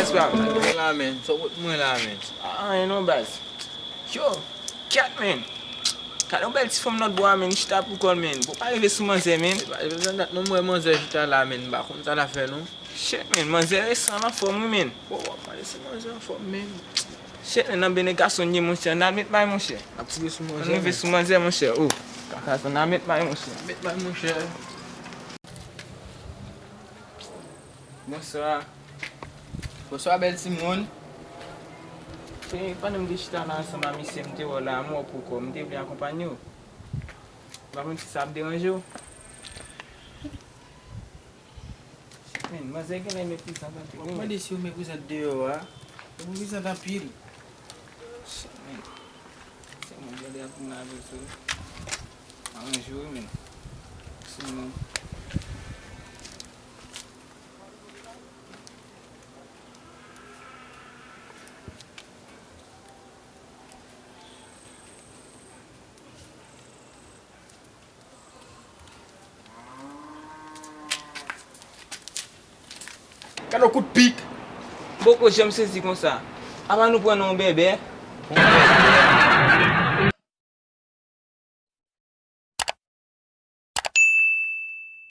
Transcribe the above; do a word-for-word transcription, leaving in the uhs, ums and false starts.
Sa mwen la, men. Sa w pot mwen la, men. Anyen non, baz. Yo, kèt, men. Gade yon bèl ti fanm lòt bò a, men, chita pou kò l, men. Bon, pa rive sou manzè, men. Pa rive sou dat non, mwen manzè chita la, men. M pa konn sa l ap fè, non. Shit, men, manzè resan anfòm, wi, men. Bon, w ap pale si manzè anfòm, men. Shit, men, nan bene gason n ye, monchè. N al met may, monchè. N ap tire sou manzè. Ann rive sou manzè, monchè. Oh, kaka sa, n al met may, monchè. Met may, monchè. Bonswa. Bonswa, bèl timoun. Se pandan m te chita la ansanm a misye, m te wè w la, m wè w poko, m te vle akonpanye w. M pa konn si sa ap deranje w. Men, manzè genlè meprizant anpil, wi, men. Mande si yo meprizant deyò a. Yo meprizant anpil. Shit, men. Se mwen gade ap vin avè w tou. Aranje w, men. Sinon. Gade yon kout pik. Poko janm sezi konsa. Apa nou pran nan yon bèbè?